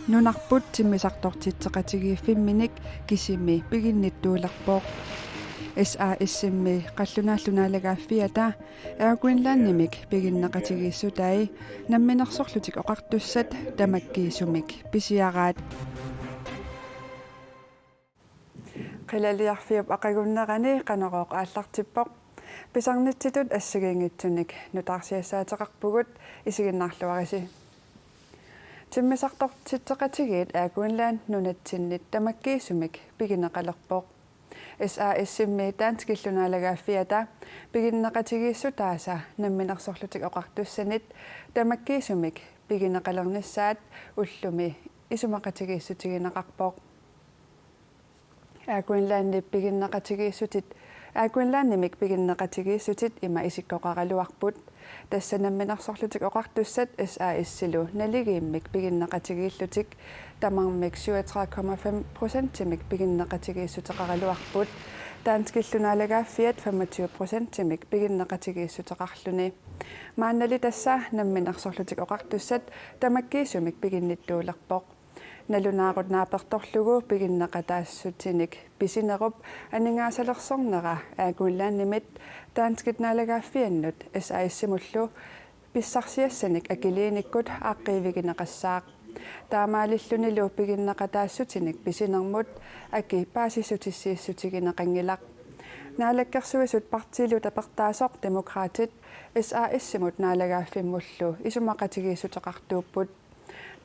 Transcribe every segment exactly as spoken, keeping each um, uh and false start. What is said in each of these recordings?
Nunarput timmisartortitseqatigiiffimminik kisimi piginnittuulerpoq. S A S-imi qallunaallu naalagaaffiata Air Greenlandimik piginneqatigiissutai Namminersorlutik Oqartussat tamakkiisumik pisiaraat. Qilaliarfiup aqagunnerani Qanorooq aallartippoq. Pisarnitsitut assigiinngitsunik nutaarsiassaateqarpugut, isiginnaarluarisi. Timmisartortitseqatigiit Air Greenland nunatsinnit tamakkiisumik pigineqalerpoq. S A S-imi danskillu naalagaaffiata piginneqatigiissutaasa Namminersorlutik Oqartussanit tamakkiisumik pigineqalernissaat ullumi isumaqatigiissutigineqarpoq. Air Greenlandip piginneqatigiissutit, Air Greenlandimik piginneqatigiissutit ima isikkoqaraluarput. Tassa Namminersorlutik Oqartussat S A S-ilu naligiimmik piginneqatigiillutik tamarmik syvogtredive komma fem procentimik piginneqatigiissuteqaraluarput. Danskillu naalagaaffiat femogtyve procentimik piginneqatigiissuteqarluni. Maannali tassa Namminersorlutik Oqartussat tamakkiisumik piginnittuulerpoq. Nalunaarut naapertorlugu piginneqataassutinik pisinerup aningaasalersornera Air Greenlandimit danskit naalagaaffiannut S A S-imullu pissarsiassanik akiliinikkut aaqqiivigineqassaaq. Taamaalillunilu piginneqataassutinik pisinermut aki paasissutissiissutigineqanngilaq. Naalakkersuisut partiilu tapertaasoq Demokraatit S A S-imut naalagaaffimmullu isumaqatigiissuteqartuupput.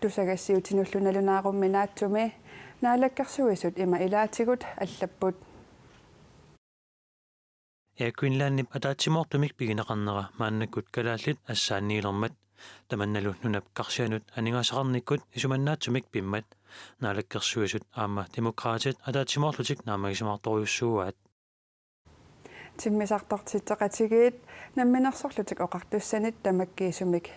Tusagassiuutinullu nalunaarummi naatsumi Naalakkersuisut ima ilaatigut allapput. Air Greenlandip ataatsimoortumik pigineqarnera maannakkut kalaallit assaanniilermat. Tamannalu nunap karsianut aningaasaqarnikkut isumannaatsumik pimmat Naalakkersuisut aamma Demokraatit ataatsimoorlutik naammagisimaartorujussuuaat. Timmisartortitseqatigiit Namminersorlutik Oqartussanit tamakkiisumik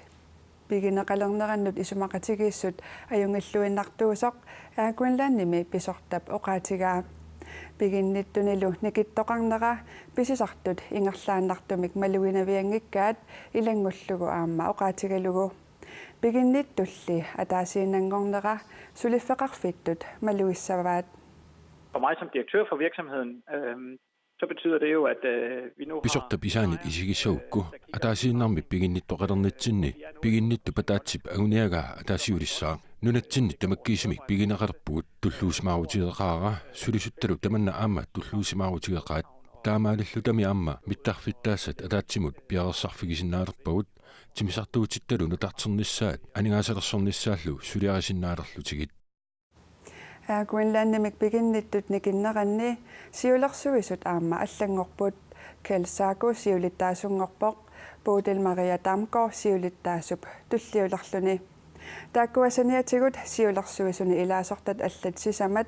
pigineqalernerannut isumaqatigiissut ajunngilluinnartuusoq Air Greenlandimi pisortap oqaatigaa. Piginnittunilu nikittoqarnera pisisartut ingerlaannartumik maluginavianngikkaat ilanngullugu aamma oqaatigalugu. Piginnittulli ataasiinnanngornera suliffeqarfittut malugissavaat. For mig som direktør for virksomheden, øhm, så betyder det jo, at, øh, vi nu har... Pisortap isaanit isigissagukku ataasiinnarmik piginnittoqalernitsinni piginnittup ataatsip anguniagaa ataasiulissaaq. Nunatsinnit tamakkiisumik pigineqalerpugut, tulluusimaarutigeqaara, sulisuttalu tamanna aamma tulluusimaarutigeqaat. Taamaalillutami aamma mittarfittaassat ataatsimut piareersarfigisinnaalerpagut, timmisartuutittalu nutarternissaat aningaasalersornissaallu suliarisinnaalerlutigit. Air Greenlandimik piginnittut nikinneranni siulersuisut aamma allanngorput. Kjeld Sago siulittaasunngorpoq, Bodil Maria Damgaard siulittaasup tulliulerluni. Taakkua saniatigut siulersuisuni ilaasortat allat sisamat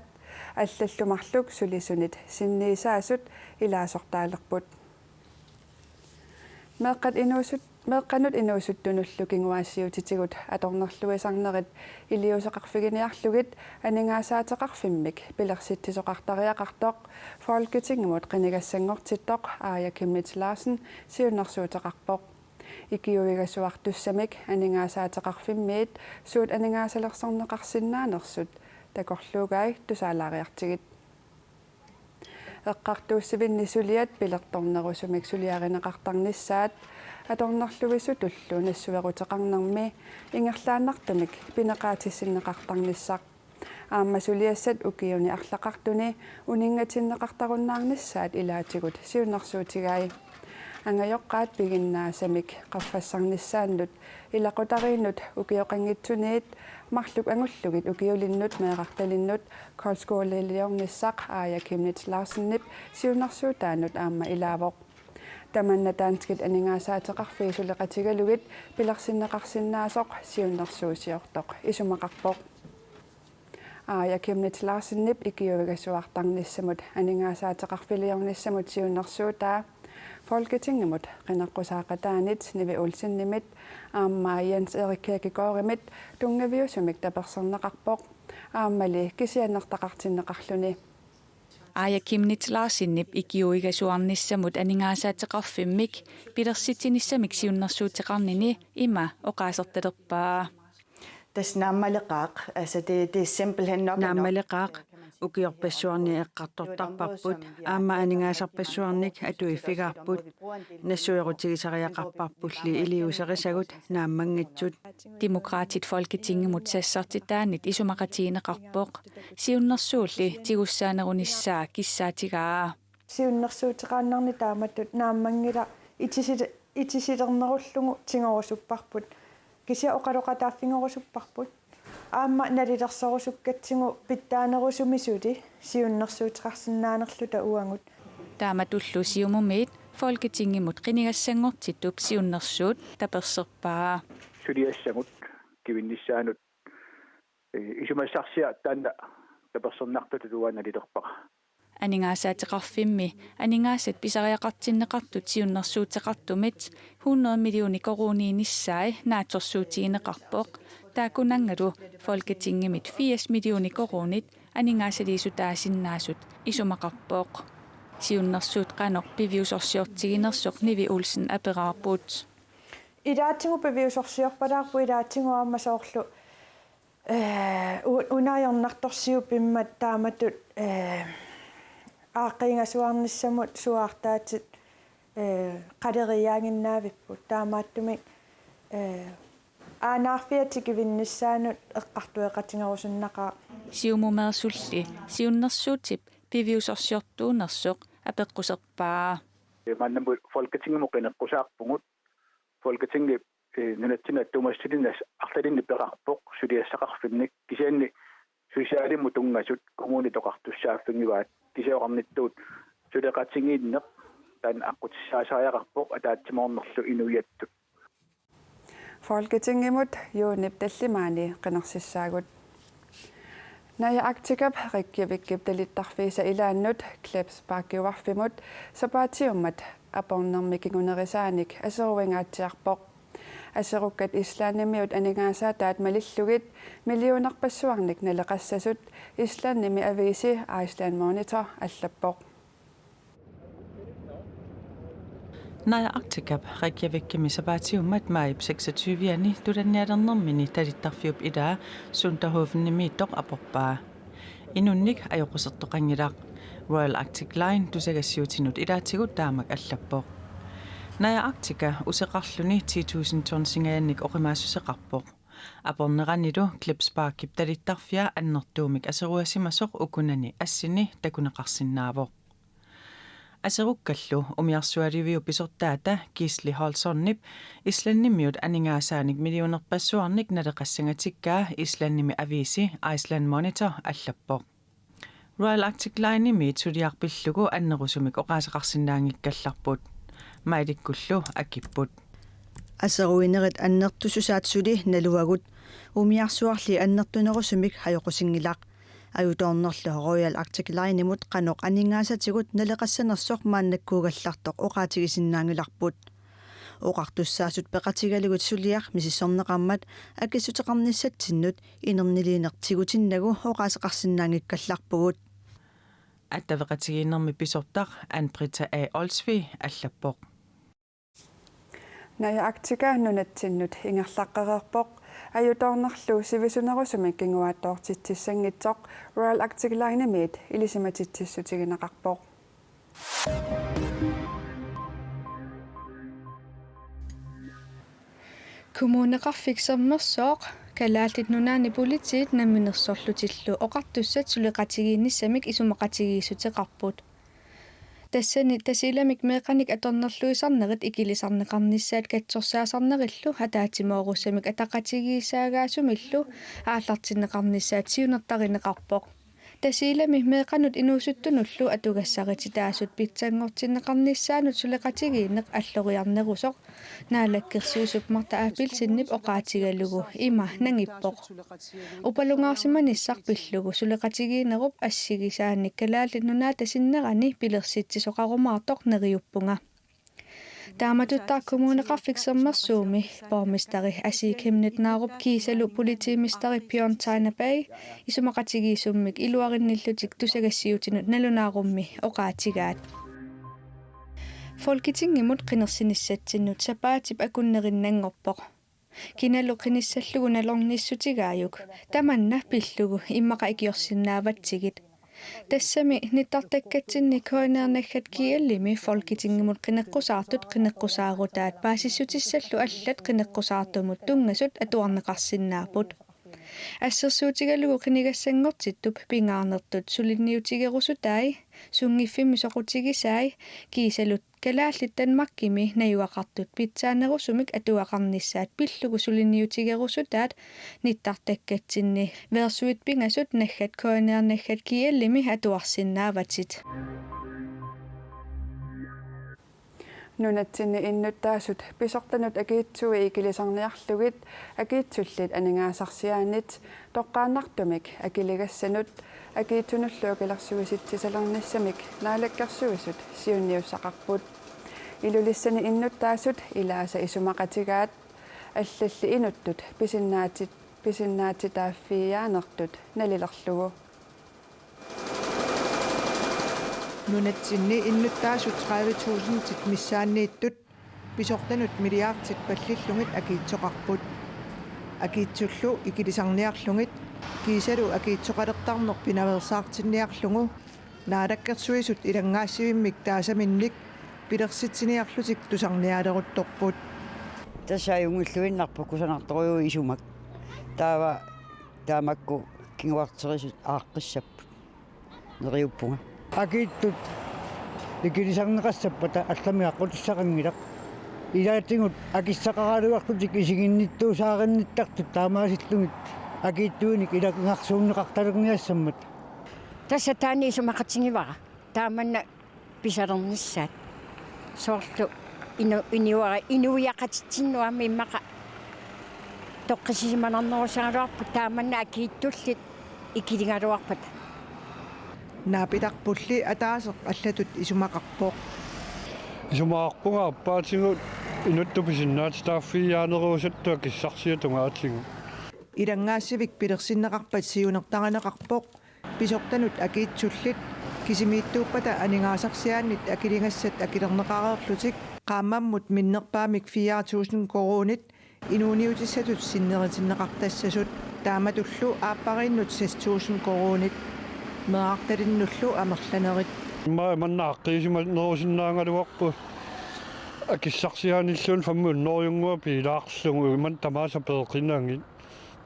allallu marluk sulisunit sinniisaasut ilaasortaalerput. Meeqqat inuusut-, meeqqanut inuusuttunullu kinguaassiuutitigut atornerluisarnerit iliuuseqarfiginiarlugit aningaasaateqarfimmik pilersitsisoqartariaqartoq Folketingimut qinigassanngortittoq Aaja Chemnitz Larsen siunnersuuteqarpoq. Ikiuigasuartussamik aningaasaateqarfimmiit suut aningaasalersorneqarsinnaanersut takorluugai tusaalaariartigit. Eqqartuussivinni suliat pilertornerusumik suliarineqartarnissaat atornerluisutullu nassueruteqarnermi ingerlaannartumik pineqaatissinneqartarnissaq. Aamma suliassat ukiuni arlaqartuni uninngatinneqartarunnaarnissaat ilaatigut siunnersuutigai. Angajoqqaat piginnaasamik qaffassarnissaannut ilaqutariinnut ukioqanngitsuniit marluk angullugit ukiulinnut meerartalinnut koldskooleliornissaq Aaja Chemnitz Larsenip siunnersuutaanut aamma ilaavoq. Tamanna danskit aningaasaateqarfiit suleqatigalugit pilersinneqarsinnaasoq siunnersuusiortoq isumaqarpoq. Aaja Chemnitz Larsenip ikiuigasuartarnissamut aningaasaateqarfiliornissamut siunnersuutaa Folketingimut qineqqusaaqataanit Nivi Olsenimit aamma Jens Erik Kirkegaardimit tunngaviusumik taperserneqarpoq, aammali kisiannertaqartinneqarluni. Aaja Chemnitz Larsenip ikiuigasuarnissamut aningaasaateqarfimmik pilersitsinissamik siunnersuuteqarnini ima oqaasertalerpaa. Tassa naammaleqaaq, altså det, det er simpelthen nok er nok. Naammaleqaaq, ukiorpassuarni eqqartortarparput, aamma aningaasarpassuarnik atuiffigaarput, nassuerutigisariaqarparpulli iliuuserisagut naammanngitsut. Demokraatit Folketingimut sassartitaanit isumaqatigineqarpoq, siunnersuulli tigussaanerunissaa kissaatigaa. Siunnersuuteqaannarneq taamatut naammanngilaq itisi-, itisilernerullugu tigorusupparput. Kisianni oqaloqataaffigerusupparput. Aamma nalilersorusukkatsigu pitsaanerusumik suli siunnersuuteqarsinnaanerluta uagut. Taamatullu Siumumiit Folketingimut qinigassanngortittup siunnersuut taperserpaa. Suliassagut kivinnissaanut, eh, isumassarsiaq taanna tapersersornartutut uanga nalilerpara. Aningaasaateqarfimmi aningaasat pisariaqartinneqartut siunnersuuteqartumit hundrede millioner koruuniinissai naatsorsuutigineqarpoq. Taakkunanngalu Folketingimit firs millioner koruunit aningaasaliissutaasinnaasut isumaqarpoq. Siunnersuut qanoq piviusorsiortiginersoq Nivi Olsen aperaarput. Ilaatigut piviusorsiorpalaarpoq, ilaatigut aamma soorlu, eh, u-, una ajornartorsiut pimmat taamatut, eh, aaqqiigasuarnissamut suaartaatit, eh, qaleriiaaginnaavipput. Taamaattumik, eh, aanaarfiat tikivinnissaanut eqqartueqatigerusunnaqaaq. Siumumeersulli siunnersuutip piviusorsiortuunersoq apeqquserpaa. Maannamut Folketingimut qineqqusaarpugut. Folketingi, eh, nunatsinni attuumassutinni arlalinnik peqarpoq suliassaqarfinnik, kisianni susiaalimut tunngasut kommunit oqartussaaffigivaat. Kisianni oqarnittut suleqatigiinneq taanna aqqutissaasariaqarpoq ataatsimoornerlu inuiattut. Folketingimut juunip tallimaanni qinersissaagut. Naja Arcticap Reykjavikip talittarfiisa ilaannut Kleppsparkiuarfimut sapaatiummat apornermi kingunerisaanik aseruingaatsiarpoq. Aserukkat Islandimiut aningaasaataat malillugit millionerpassuarnik naleqassasut Islandimi aviisi Iceland Monitor allappoq. Naja Arcticap Reykjavikimi sapaatiummat maajip seksogtyve-ani tulannialernermini talittarfiup ilaa Sunderhovenimiittoq aporpaa. Inunnik ajoqusertoqanngilaq. Royal Arctic Line tusagassiuutinut ilaatigut taamak allappoq. Naja Arctica useqarluni ti tusind tonsingajannik oqimaassuseqarpoq. Aporneranilu Kleppsparkip talittarfia annertuumik aseruasimasoq ukunani assini takuneqarsinnaavoq. Aserukkallu umiarsualiviup pisortaata Gisli Holsonip Islandimiut aningaasaanik millionerpassuarnik naleqassagatikkaa Islandimi aviisi Iceland Monitor allappoq. Royal Arctic Linemiit suliaq pillugu annerusumik oqaaseqarsinnaanngikkallarput. Mailikkullu akipput. Aseruinerit annertususaat suli naluagut, umiarsuarli annertunerusumik ajoqusinngilaq. Ajutoornerlu Royal Arctic Linemut qanoq aningaasatigut naleqassanersoq maannakkuugallartoq oqaatigisinnaanngilarput. Oqartussaasut peqatigalugit suliaq misissorneqarmat akissuteqarnissatsinnut inerniliineq tigutinnagu oqaaseqarsinnaanngikkallarpugut. Attaveqatigiinnermi pisortaq Ann-Britta A. Olsvig allappoq. Naja Arctica nunatsinnut ingerlaqqereerpoq, ajutoornerlu sivisunerusumik kinguaattoortitsissanngitsoq Royal Arctic Linemiit ilisimatitsissutigineqarpoq. Kommuneqarfik Sermersooq Kalaallit Nunaanni Politiit Namminersorlutillu Oqartussat suleqatigiinnissamik isumaqatigiissuteqarput. Tassani Tasiilamik meeqqanik atornerluisarnerit ikilisarneqarnissaat katsorsaasarnerillu ataatsimoorussamik ataqatigiissaagaasumillu aallartinneqarnissaat siunertarineqarpoq. Tasiilami meeqqanut inuusuttunullu atugassarititaasut pitsanngortinneqarnissaanut suleqatigiinneq alloriarnerusoq Naalakkersuisup Martha Abelsenip oqaatigalugu ima nangippoq. Upalungaarsimanissaq pillugu suleqatigiinnerup assigisaanik Kalaallit Nunaata sinnerani pilersitsisoqarumaartoq neriuppunga. Taamatuttaaq Kommuneqarfik Sermersuumi borgmesteri Asii Chemnitz Narup kiisalu politimesteri Bjørn Tegner Bay isumaqatigiissummik iluarinnillutik tusagassiuutinut nalunaarummi oqaatigaat. Folketingimut qinersinissatsinnut sapaatip akunnerinnanngorpoq. Kinalu qinissallugu nalornissutigaajuk, tamanna pillugu immaqa ikiorsinnaavatsigit. Tassami nittartakkatsinni K N R naggat G L-imi Folketingimut qineqqusaartut qineqqusaarutaat paasissutissallu allat qineqqusaartumut tunngasut atuarneqarsinnaapput. Assersuutigalugu qinigassanngortittup pingaarnertut suliniutigerusutai, sunngiffimmi soqutigisai, kiisalu kalaallit Danmarkimi najugaqartut pitsaanerusumik atuaqarnissaat pillugu suliniutigerusutaat nittartakkatsinni versuit pingasut naggat K N R naggat G L-imi atuarsinnaavatit. Nunatsinni innuttaasut pisortanut akiitsui ikilisarniarlugit akiitsullit aningaasarsiaannit toqqaannartumik akiligassanut akiitsunullu akilersuisitsisalernissamik Naalakkersuisut siunniussaqarput. Ilulissani innuttaasut ilaasa isumaqatigaat allalli inuttut pisinnaati-, pisinnaatitaaffiiaanertut nalilerlugu. Nunatsinni innuttaasut tredive tusindit missaanniittut pisortanut milliardit pallillugit akiitsoqarput. Akiitsullu ikilisarniarlugit kiisalu akiitsoqalertarneq pinaveersaartinniarlugu Naalakkersuisut ilanngaassivimmik taasaminnik pilersitsiniarlutik tusarniaaleruttorput. Tassa ajunngilluinnarpoq kusanartorujuit isumak. Taava taamakku kinguarterisut aaqqissapput. Neriuppunga. Akiittut ikilisarneqassappata allamik aqqutissaqanngilaq. Ilaatigut akissaqaraluarlutik isiginnittuusaarinnittartut taamaasillugit akiittuinik ilanngarsuunneqartalerniassammat. Tassa taanna isumaqatigivara. Taamanna pisalernissaat. Soorlu inu-, inuara-, inuiaqatitsinnut aamma immaqa toqqissisimanarnerussagaluarput taamanna akiittullit ikiligaluarpata. Naapitarpulli ataaseq allatut isumaqarpoq. Isumaqarpunga aappaatigut inuttut pisinnaatitaaffiiaanerusuttut akissarsiat tungaatigut. Ilanngaassivik pilersinneqarpat siunertarineqarpoq. Pisortanut akiitsullit kisimiittuuppata aningaasarsiaannit akiligassat akilerneqareerlutik qaammammut minnerpaamik fire tusind koruunit inuuniutissatut sinneritinneqartassasut, taamatullu aappariinnut seks tusind koruunit, meerartalinnullu amerlanerit. Immaqa manna aaqqiisimanerusinnaagaluarpoq akissarsiaanilluunniit fem hundrede-unnguaq piilaarlugu imannak tamaasa peeqinagit.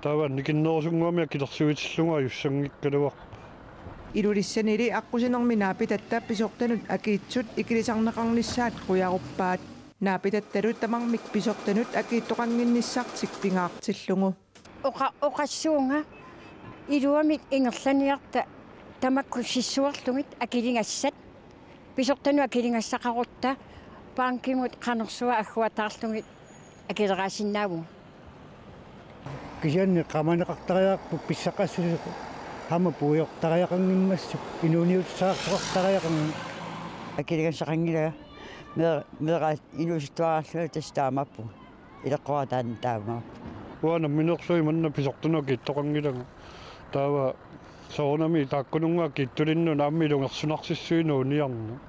Taava annikinnerusunnguamik akilersuitillugu ajussanngikkaluarpoq. Ilulissanili aqqusinermi naapitatta pisortanut akiitsut ikilisarneqarnissaat qujaruppaat. Naapitattalu tamarmik pisortanut akiittoqannginnissartik pingaartillugu. Oqa-, oqassuunga iluamik ingerlaniarta tamakku sissuerlugit akiligassat. Pisortanut akiligassaqarutta bankimut qanersuaq agguataarlugit akileraasinnaavunga. Kisianni qamaneqartariaqarpoq pissaqassuseq aamma puigortariaqanngimmassuk inuuniutissaartoqartariaqarmat. Akiligassaqanngilanga. Mee-, meeqqat inuusuttuararlunga tassa taamaappunga. Ileqqorataan taamaappunga. Uanga nammineerlunga manna pisortanut akiittoqanngilanga. Taava soorunami taakkununnga akiitsulinnut aamma ilungersunarsissuinut uniarneq.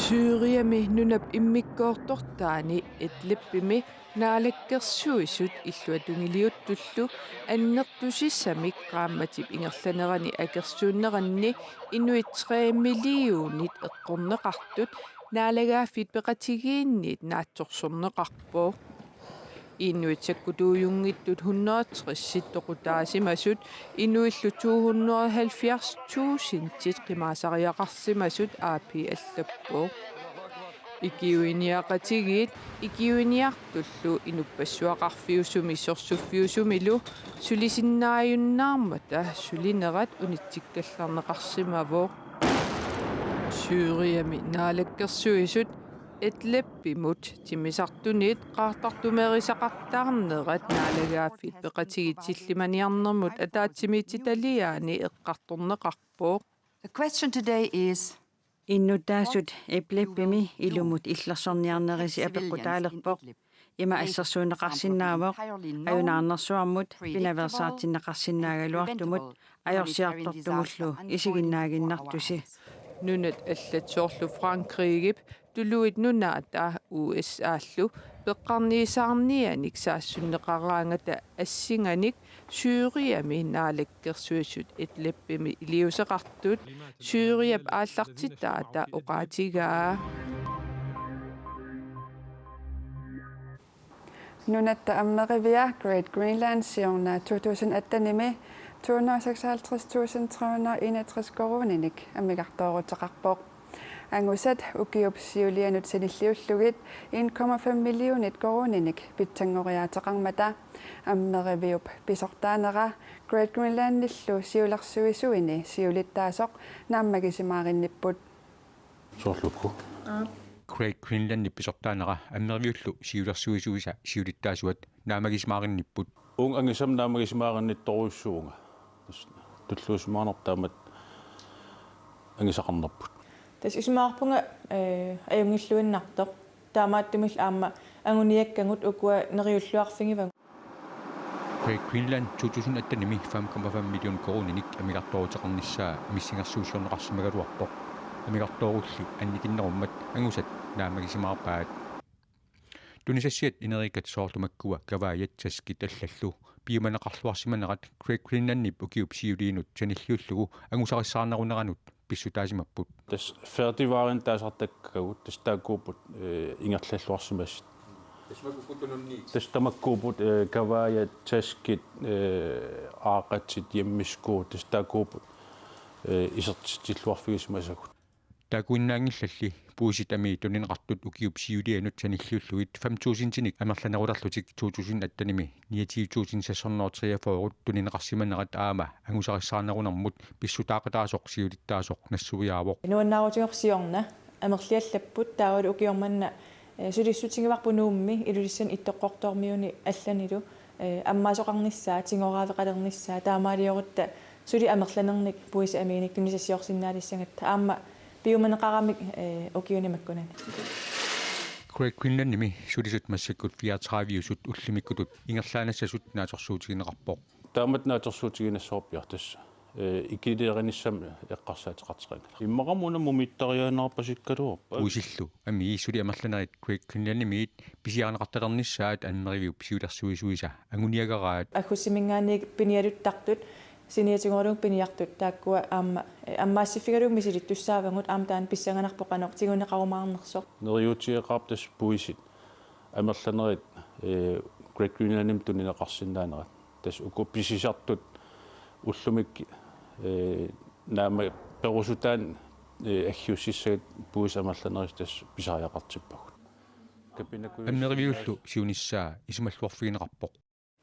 Syriami nunap immikkoortortaani Idlibimi Naalakkersuisut illuatungiliuttullu annertusissamik qaammatip ingerlanerani akersuunneranni inuit tre millionit eqqorneqartut naalagaaffit peqatigiinnit naatsorsorneqarpoq. Inuit sakkutuujunngitsut hundrede og tres toqutaasimasut inuillu to hundrede og halvfjerds tusindit qimaasariaqarsimasut A P allappoq. Ikiuiniaqatigiit ikiuiniartullu inuppassuaqarfiusumi sorsuffiusumilu sulisinnaajunnaarmata sulinerat unitsikkallarneqarsimavoq. Syriami Naalakkersuisut Idlibimut timmisartunit qaartartumeerisaqartaarnerat naalagaaffit peqatigiit sillimaniarnermut ataatsimiititaliaani eqqartorneqarpoq. The question today is, innuttaasut Idlibimi ilumut illersorniarnerisi apeqqutaalerpoq. Ima assersuunneqarsinnaavoq ajunaarnersuarmut pinaveersaartinneqarsinnaagaluartumut ajorsiartortumullu isiginnaaginnartusi. Nunat allat soorlu Frankrigip, Tuluit Nunaata U S A-llu peqqarniisaarnianik saassunneqaraangata assinganik Syriami naalakkersuisut Idlibimi iliuuseqartut Syriap aallartitaata oqaatigaa. Nunatta ammerivia Great Greenland siorna to tusind attenimi to hundrede og seksoghalvtreds tusind tre hundrede og enogtres koruuninik amigartooruteqarpoq. Angusat ukiup siulianut sanilliullugit en komma fem millionit koruuninik pitsanngoriaateqarmata ammeriviup pisortaanera Great Greenlandillu siulersuisuini siulittaasoq naammagisimaarinnipput. Soorluku. Great Greenlandip pisortaanera ammeriviullu siulersuisuisa siulittaasuat naammagisimaarinnipput. Uunga angisama naammagisimaarinnittorujussuuvunga. Tassa tulluusimaarnertaamat angisaqarnerput. Tassa isumaqarpunga, eh, ajunngilluinnartoq. Taamaattumillu aamma anguniakkagut ukua neriulluarfigivagut. Great Greenland to tusind attenimi fem komma fem million koruuninik amigartooruteqarnissaa missingersuussiorneqarsimagaluarpoq. Amigartoorulli annikinnerummat angusat naammagisimaarpaat. Tunisassiat ineriikkat soorlu makkua kavaajat taskit allallu piumaneqarluarsimanerat Great Greenlandip ukiup siuliinut sanilliullugu angusarissaarneruneranut pissutaasimapput. Tassa færdigvarenit taasartakkagut, tassa taakkuupput, eh, ingerlalluarsimasut. Tassa tamakkuupput, eh, kavaajat, taskit, eh, aaqqatsit, hjemmesko, tassa taakkuupput, eh, isertitsilluarfigisimasagut. Taakkuinnaanngillalli puisit amii tunineqartut ukiup siulianut sanilliullugit fem tusindinik amerlanerulerlutik to tusind attenimi niogtyve tusind seks hundrede og treogfyrre tunineqarsimanerat aamma angusarissaarnerunermut pissutaaqataasoq siulittaasoq nassuiaavoq. Nuannaarutigooq siorna amerliallapput taavalu ukioq manna, eh, sulissutigivarput Nuummi Ilulissani Ittoqqortoormiuni allanilu, eh, ammaasoqarnissaa, tigoraaveqalernissaa, taamaaliorutta suli amerlanernik puisit amiinik tunisassiorsinnaalissagitta aamma piumaneqaramik, eh, ukiuni makkunani. Great Greenlandimi sulisut massakkut fireogtredive-usut ullumikkutut ingerlaannassasut naatsorsuutigineqarpoq. Taamatut naatsorsuutigiinnassavarput tassa, eh, ikiliarinissamut eqqarsaateqarteqanngilaq. Immaqa una mumiittariaannarpasikkaluarpat. Puisillu amii suli amerlanerit Great Greenlandimiit pisiarineqartalernissaat ammeriviup siulersuisuisa anguniagaraat. Aggussiminngaanniit pinialuttartut, saniatigooraluunniit piniartut taakkua aamma, eh, ammaassiffigalugu misilittussaavagut, aamma taanna pissanganarpoq qanoq tiguneqarumaarnersoq. Neriuutigeqaarput tassa puisit amerlanerit, eh, Great Greenlandimi tunineqarsinnaanerat. Tassa uku pisisartut ullumikkut, eh, naamma perusutaannik, eh, aggiussissagipput puisit amerlanerit tassa pisariaqartippagut. Kapinaku Ammeriviullu siunissaa isumalluarfigineqarpoq.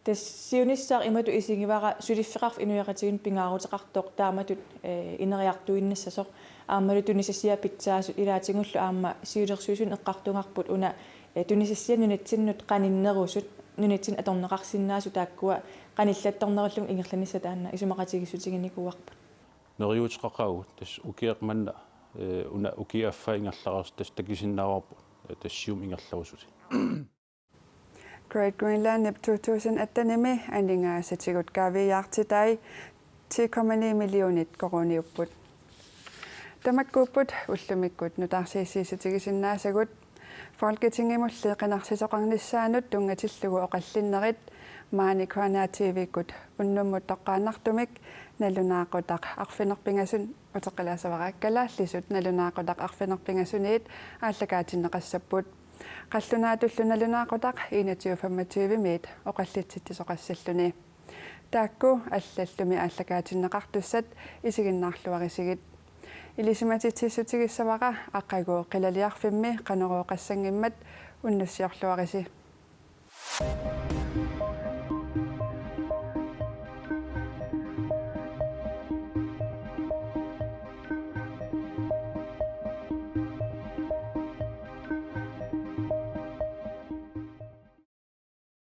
Tassa siunissaaq imatut isigivara suliffeqarfik inuiaqatigiinnut pingaaruteqartoq taamatut, eh, ineriartuinnassasoq. Aammalu tunisassiat pitsaasut ilaatigullu aamma siulersuisuni eqqartugarput una, eh, tunisassiat nunatsinnut qaninnerusut, nunatsinnut atorneqarsinnaasut taakkua qanillattornerullugu ingerlanissaq taanna isumaqatigiissutiginikuuarput. Neriuuteqaqaagut tassa ukioq manna, eh, una ukiup affaa ingerlareersoq tassa takusinnaavarput, eh, tassa siumut ingerlarususi. Great Greenlandip to tusind attenimi aningaasatigut kaaviiaartitai ti komma ni millionit koruuniupput. Tamakkuupput ullumikkut nutaarsiassiissutigisinnaasagut. Folketingimulli qinarsisoqarnissaanut tunngatillugu oqallinnerit maani K N R T V-kkut unnummut toqqaannartumik nalunaaqutaq arfineq-pingasun-, uteqqilaassavara, kalaallisut nalunaaqutaq arfineq-pingasuniit aallakaatinneqassapput. Qallunaatullu nalunaaqutaq enogtyve femogtyve-miit oqallitsitsisoqassalluni. Taakku allallumi aallakaatinneqartussat isiginnaarluarisigit. Ilisimatitsissutigissavara aqagu qilaliarfimmi Qanorooqassanngimmat, unnussiorluarisi.